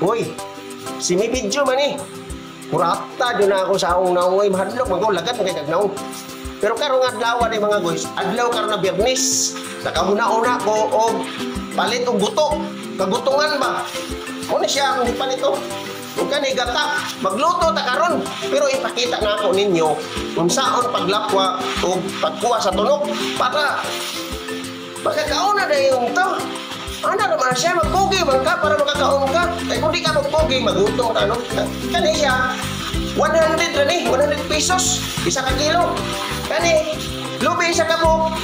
Uy, si mi video man eh. Kurapta dyan na ako sa akong naong ay mahadlok man ko lagat man kay kag naong. Pero karong adlaw ni mga guys, adlaw karon na Biyernes. Nakahuna-una ko og palit og guto. Kagutungan ba? Mo na siya akong gipalit oh. Ug kani gata, magluto ta karon. Pero ipakita na ako ninyo unsaon paglapwa og pagkuha sa tunok para makakaon na dayon to. Ano naman siya, magpugi man ka para makakaon ka. Kaya kung di ka magpugi, magutom ka, no? Kani siya, 100 ra ni, 100 pesos, isa ka kilo. Kani, lubi isa ka buok,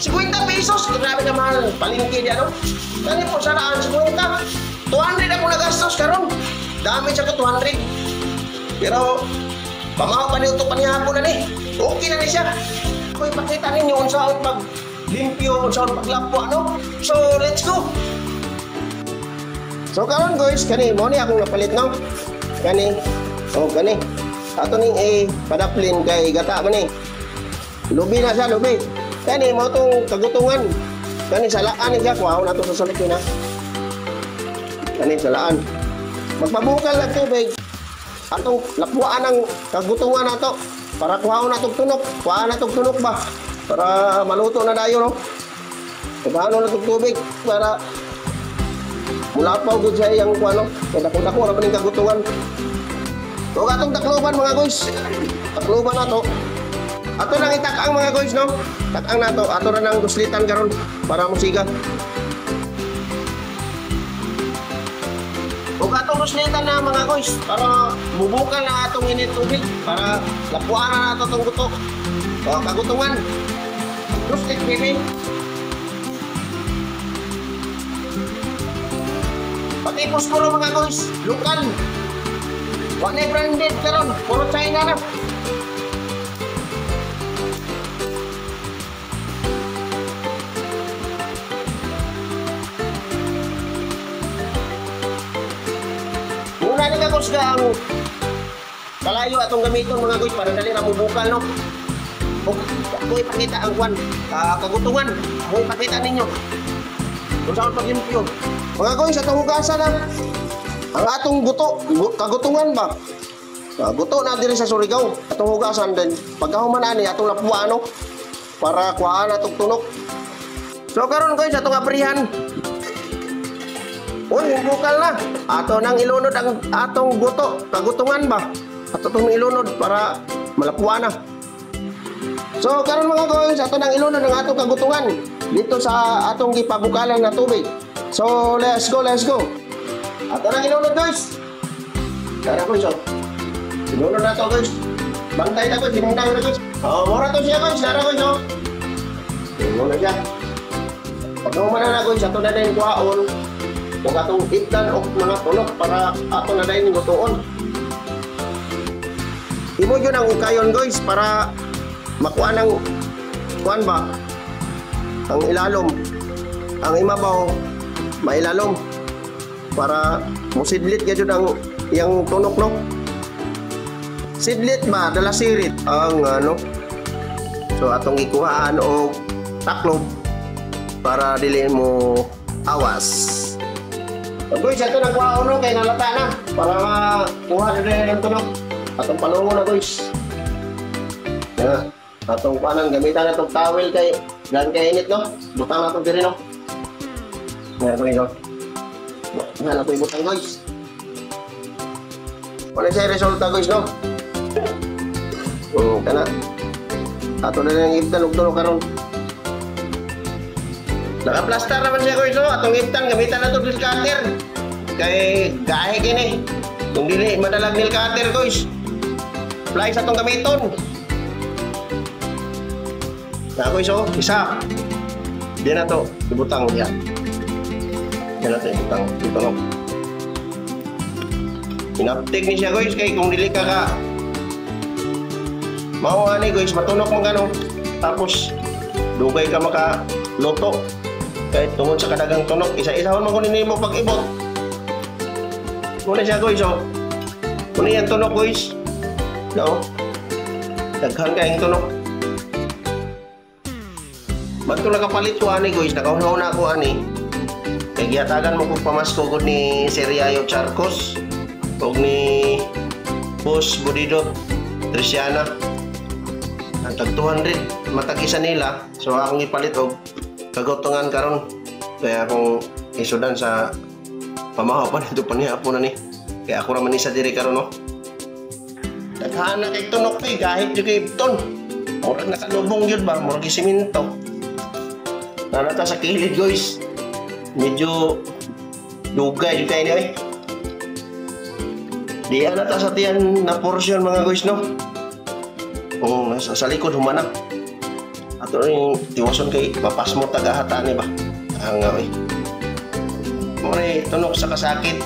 50 pesos, grabe ka mahal, palengke di ano. Kani po, saraan, 50. 200 ako nagastos karon. Dami siya ko, 200. Pero, pamahaw pa niyo ito panihapon na ni. Okay na ni siya. Ako ipakita ninyo kung saan pag limpyo, kung saan paglapwa, no? So, let's go! So, karon guys, kani, mo ni akong napalit, no? Kani, oh, kani. Ato ning padaplin kay gata man eh. Lubi na siya, lubi. Kani, mo tong kagutungan. Kani, salaan ni siya. Kuhaon na to sa salipin, ha? Kani, salaan. Magpabukal ng tubig. Atong lapuan ang kagutungan nato. Para kuhaon na tong tunok. Kuhaan na tong tunok ba? Para maluto na dayon, no? Kuhaan na tong tubig para mulapaw gud siya iyang kuha, no? Kaya dako-dako ra pa ning kagutungan. So atong takloban mga guys. Takloban na to. Ato nang itak-ang mga guys, no? Tak-ang nato. Ato na nang duslitan karon para musiga. Ug atong duslitan na mga guys para mubukan na atong init tubig para lapuan na nato tong guto. O, kagutungan. Duslit baby. Pati posporo mga guys, lokal. Wa na branded karon, puro China na. Muna ni kakusga ang kalayo atong gamiton mga guys para dali ra mubukal, no? Ako ipakita ang kwan, kagutungan. Ako ipakita ninyo kung saan paglimpyo. Mga guys, atong hugasan na ang atong guto, kagutungan ba? Guto na diri sa Surigao. Atong hugasan din. Pagkahuman ani atong lapuan, no? Para kuhaan atong tunok. So karon guys, atong abrihan. Uy, bukal na. Ato nang ilunod ang atong guto, kagutungan ba? Ato tong ilunod para malapuan na. So karon mga guys, ato nang ilunod ang atong kagutungan dito sa atong gipabukalan na tubig. So let's go, let's go. Ato nang ilunod guys. Tara guys, oh. Ilunod na to guys. Bantay na guys, hinintay na guys. Oh, mura to siya guys, tara guys, oh. Ilunod na siya. Pag human na guys, ato na din kuhaon ug atong itdan og mga tunok para ato na din lutoon. Imo yun ang ukayon guys para makuha ng kuan ba ang ilalom, ang imabaw mailalom para musidlit gyud ang iyang tunok, no? Sidlit ba dala sirit ang ano. So atong ikuhaan og taklob para dili mo awas. So, guys, ato nang kuhaon, no, kay nalata na para makuha na din ang tunok. Atong palungo na guys. Ya, atong kuanan gamitan na tong towel kay gan kay init, no? Butang na tong diri, no? Nga guys, no? Nga na to ibutang guys. Wala siya resulta guys, no? Kana. Ato na lang ibtan og tunok karon. Naka-plaster naman siya guys, no? Atong ibtan gamitan na to nail cutter. Kay gahe kini. Kung dili madalag nail cutter guys. Fly sa atong gamiton. Na guys, oh, isa. Diyan na to, ibutang niya. Diyan na to ibutang dito, no. Inaptik ni siya guys kay kung dili ka ka mao ani guys, matunok man gano. Tapos dugay ka maka luto. Kay tungod sa kadagang tunok, isa-isahon man kunin nimo pag-ibot. Muna siya guys, oh. Muna yung tunok guys. No. Daghan kayong tunok. Bato nakapalit ko ani guys, nakauna-una ko ani. Kay gihatagan mo kog pamasko gud ni Sir Yayo Charcos ug ni Boss Budidot Triciana. Ang tag 200 matag isa nila. So akong ipalit og kagutungan karon. Kaya akong isudan sa pamahaw pa nito panihapon na ni. Kaya ako ra man isa diri karon no. Daghan na kay tunok eh, kahit jud kay ton. Murag nakalubong yun ba? Murag siminto. Nanata sa kilid guys. Medyo dugay jud kayo ni eh. Di na ta sa tiyan na portion mga guys no. Oo, nasa sa likod humana. Ato rin tiwason kay mapasmo tagahata ni ba. Ang eh. More tunok sa kasakit.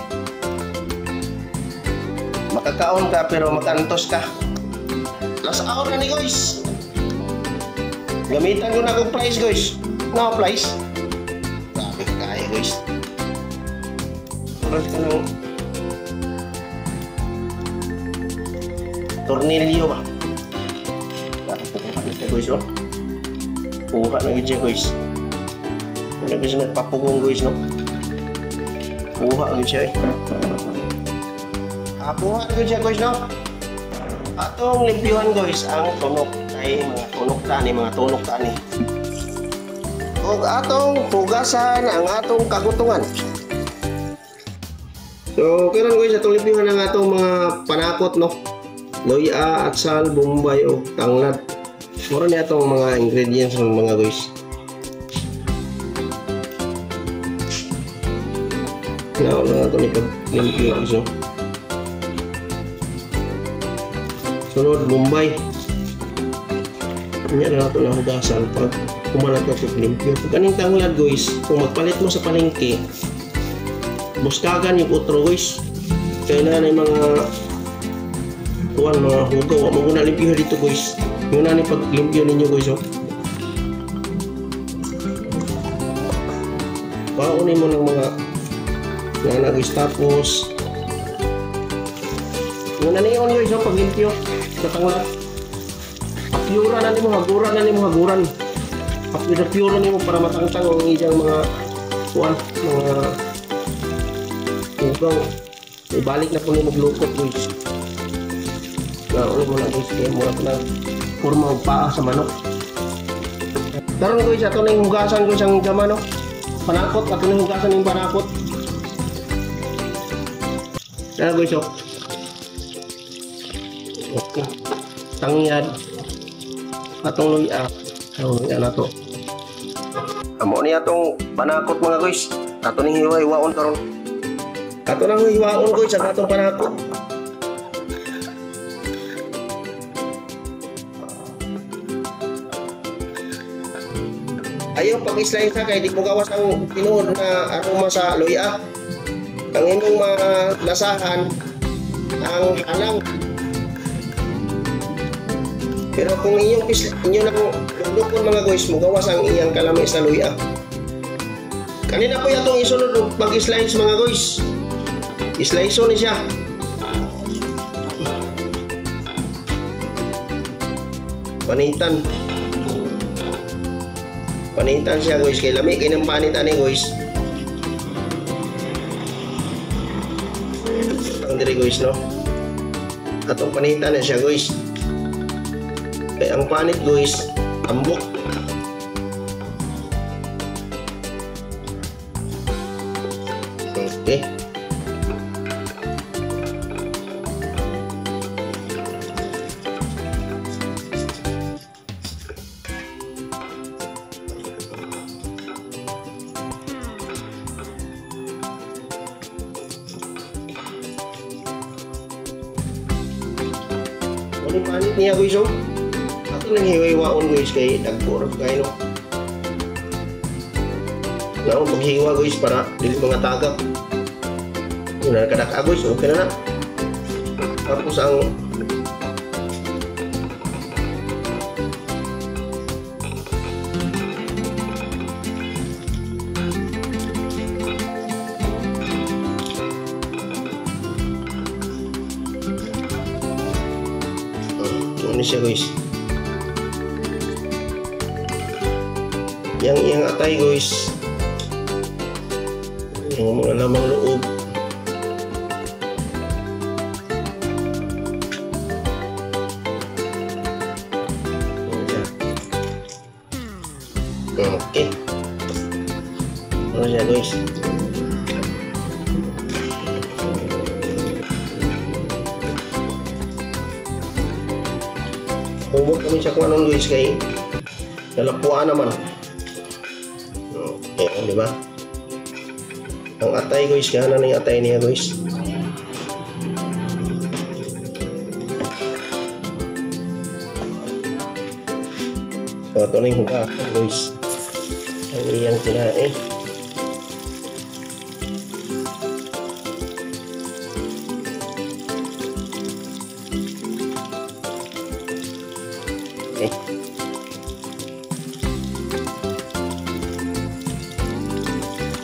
Makakaon ka pero makantos ka. Last hour na ni guys. Gamitan ko na akong price guys. No price. Grabe kaya guys. Oras ka ng tornilyo ba? Kuha na siya guys, oh. Kuha na siya guys. Wala guys nagpapugong guys no. Kuha na siya eh. Kuha na siya guys no. Atong limpyuhan guys ang tunok ay mga tunok tani, mga tunok tani. Ug atong hugasan ang atong kagutungan. So karon guys atong limpyuhan ang atong mga panakot no. Luya, atsal, bombay o tanglad. Mura niya itong mga ingredients ng mga guys. Now, na ito ni paglimpyo guys. Sunod, bombay. Kanya na ito na hugasan pag kumalat na ito limpyo. Pag aning tanglad guys, kung magpalit mo sa palengke, buskagan yung utro guys. Kaya na yung mga tuwan, mga hugaw. Wag mo na limpyo dito guys. Yung na ni paglimpyo ninyo guys oh. Paunin mo ng mga nana guys. Tapos yung na niyon guys oh, paglimpyo sa tanglad. Apyura na nimo, haguran na nimo, haguran. Apyura nimo para matangtang ang iyang mga tuwan, mga hugaw. Ibalik na po nimo glukot guys. Nauli mo na guys, kaya mura na kurma og paa sa manok. Karon guys, ato na yung hugasan guys ang jama no. Panakot, ato na yung hugasan yung panakot. Kaya guys oh. Okay. Tangyad. Atong luya. Atong luya na to. Amo ni atong panakot mga guys. Ato ning hiwa-hiwaon karon. Ato nang hiwaon guys ang atong panakot. Ayaw pag-slice kay di mo gawas ang tinuod na aroma sa luya. Ang imong malasahan ang halang. Pero kung inyong inyo nang lukon mga guys, mo gawas ang iyang kalami sa luya. Kanina po yatong isunod og pag-slice mga guys. Slice ni siya. Panitan. Panitan siya guys, kay lami kay ng panit ani guys. Ang diri guys no. Atong panitan na siya guys. Kay ang panit guys, tambok. Okay. Ano panit niya guys oh? Ato nang hiwa-hiwaon guys kay dagko ra kay no. Naon paghiwa guys para dili mga tagak. Una kadak guys, okay na na. Tapos ang ano siya guys. Yang iyang atay guys. Yung mga lamang loob. Okay. Ano siya, guys? Hubog kami sa kung anong, guys, kay nalapuan naman. Okay, di ba? Ang atay, guys, kaya na yung atay niya, guys. So, ito na yung hugasan, guys. Ang iyang kinain. Okay.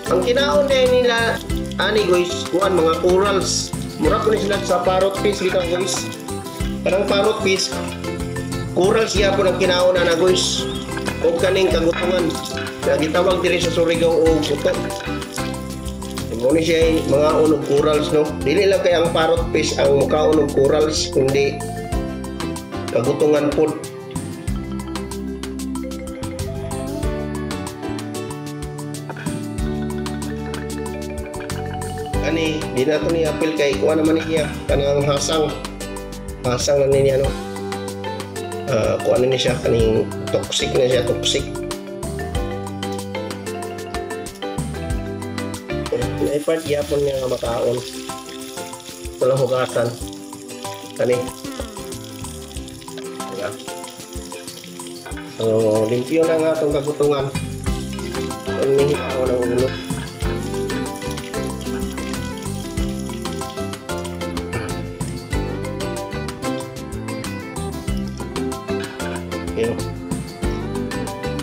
Ang kinaon din nila ani, guys, kuan mga corals. Mura ko ni sila sa parrot fish bitaw, guys. Kanang parrot fish, corals gyapon ang kinaon ana, guys. Og kaning kagutungan. Na gitawag diri sa Surigao og kuto. Mo ni siya mga og corals, no. Dili lang kay ang parrot fish ang mukaon og corals, kundi kagutungan pod. Ani, di na to ni apil kay kuha naman niya kanang hasang. Hasang na niya, no. Kuha na niya siya kaning toxic na siya, toxic. Naipart gyapon niya nga makaon. Walang hugasan. Kani. Diba? So, limpyo na nga itong kagutungan. Ang nihikaw ng ulo. Okay.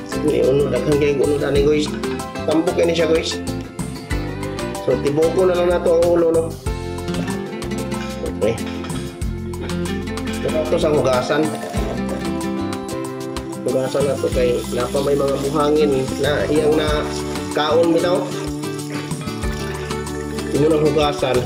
Sige, uno, daghan kay uno ani, guys. Tambok ini siya, guys. So tiboko na lang nato ang ulo, no. Okay. Ito sa hugasan. Hugasan na to kay napa may mga buhangin na iyang na kaon bitaw. Imo nang hugasan.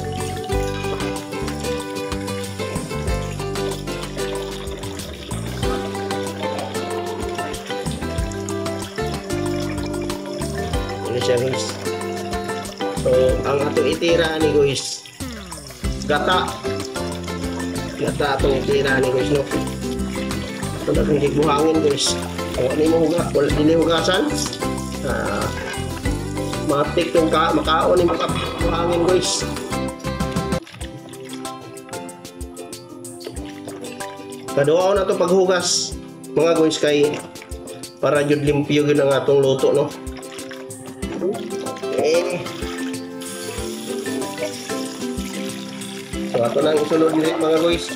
Ano siya, guys? So, ang atong itira ni, guys, gata. Gata atong itira ni, guys, no. Ito na itong buhangin, guys. Kung ano yung wala dili hugasan, matik yung makaon yung buhangin, guys. Kaduaw na ito paghugas, mga guys, kay para jud limpyo gyud ang atong luto, no. Okay. So, ato nang isulod diri, mga guys.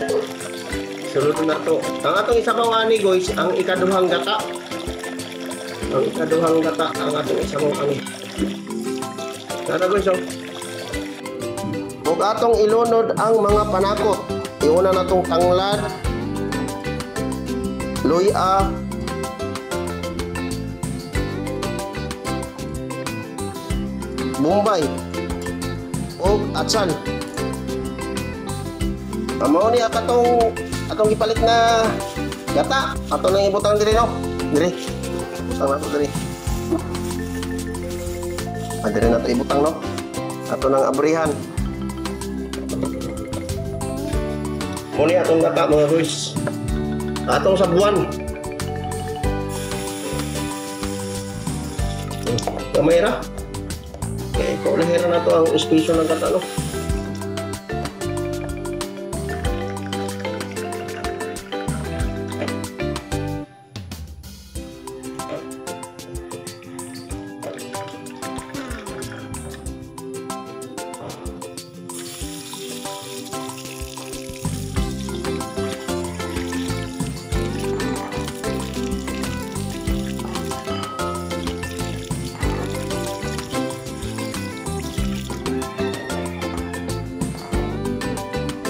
Sulod na to. Ang atong isabaw ani, guys, ang ikaduhang gata. Ang ikaduhang gata ang atong isabaw ani. Tara, guys, oh. Ug atong ilunod ang mga panakot. Iuna na tong tanglad, luya, Bombay ug atsal. Mao ni atong atong gipalit na gata. Ato nang ibutang diri, no. Diri. Butang nato diri. Diri nato ibutang, no. Ato nang abrihan. Mao ni atong gata, mga guys. Atong sabuan. Gamay ra. Okay, paulahira na to ang espesyo ng gata, no.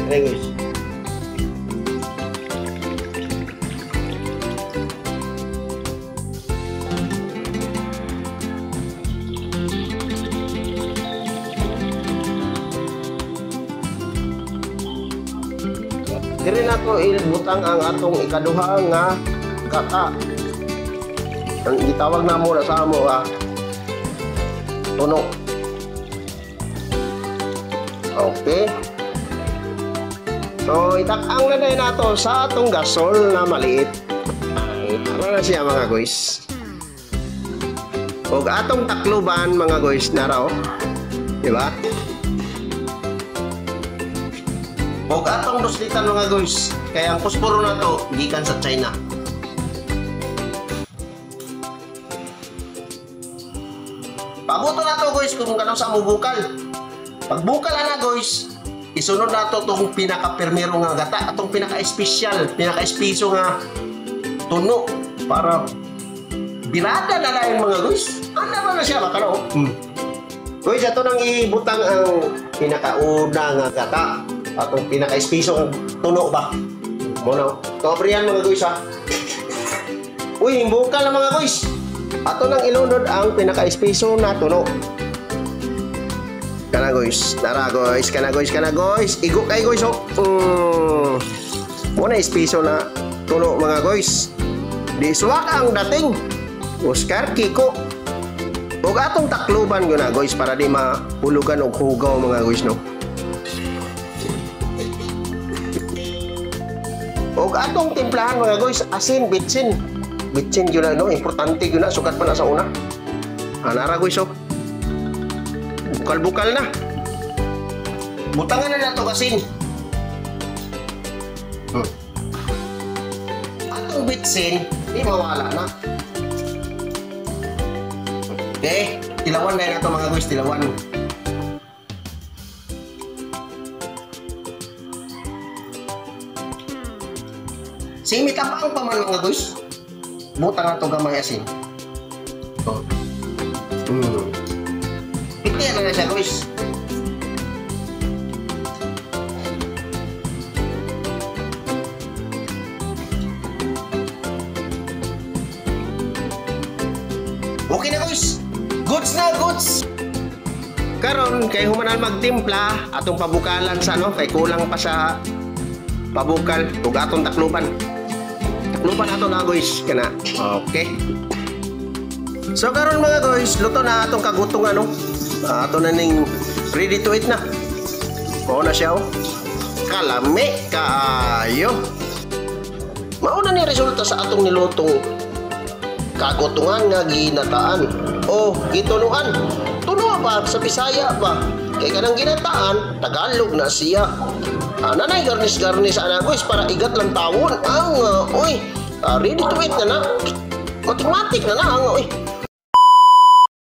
Okay, guys. Diri nato ibutang ang atong ikaduha nga gata. Ang gitawag namo na sa amo tuno. Okay. So itak-ang na din nato sa atong gasol na maliit. Ara na siya mga guys. Og atong takluban mga guys naraw. Diba? Og atong duslitan mga guys, kaya ang posporo na to gikan sa China. Pabuto na to guys kung kanang sa mubukal. Pagbukal na guys, isunod na to tong pinaka-permero nga gata, atong pinaka-espesyal, pinaka-espiso nga tuno para birada na lang mga guys. Ano na siya baka no? Guys, ato nang ibutang ang pinakauna nga gata, atong pinaka-espiso tuno ba. Mono. Tobre yan mga guys ha. Uy, bukal na mga guys. Ato nang ilunod ang pinaka-espiso na tuno. Kana guys, nara guys, kana guys, kana guys. Igo kay guys oh. Muna espiso na tuno mga guys. Di swak ang dating. Oscar Kiko. Ug atong takluban gyud na guys para di mahulugan og hugaw mga guys no. Og atong timplahan mga guys, asin, bitsin. Bitsin gyud na no, importante gyud na, sukat pa na sa una. Nara guys oh. Bukal-bukal na. Butangan na nato asin. Atong bitsin, di mawala na. Okay, tilawan na nato mga guys, tilawan. Simi tapang pa man mga guys. Butang ato gamay asin. Oh. Piti na siya guys. Okay na guys. Goods na goods. Karon kay humanan magtimpla atong pabukalan sa no kay kulang pa sa pabukal ug atong takluban. Takluban ato na guys kana. Okay. So karon mga guys, luto na atong kagutungan no. Ato na ning ready to eat na. Mao na siya oh. Kalami kaayo. Mao na ni resulta sa atong nilutong kagutungan nga ginataan o gitunuan. Tuno ba sa Bisaya ba? Kay kanang ginataan, Tagalog na siya. Nanay garnis-garnis ana guys para igat lang tawon. Ang oy, ready to eat na na. Mathematic na na ang oy.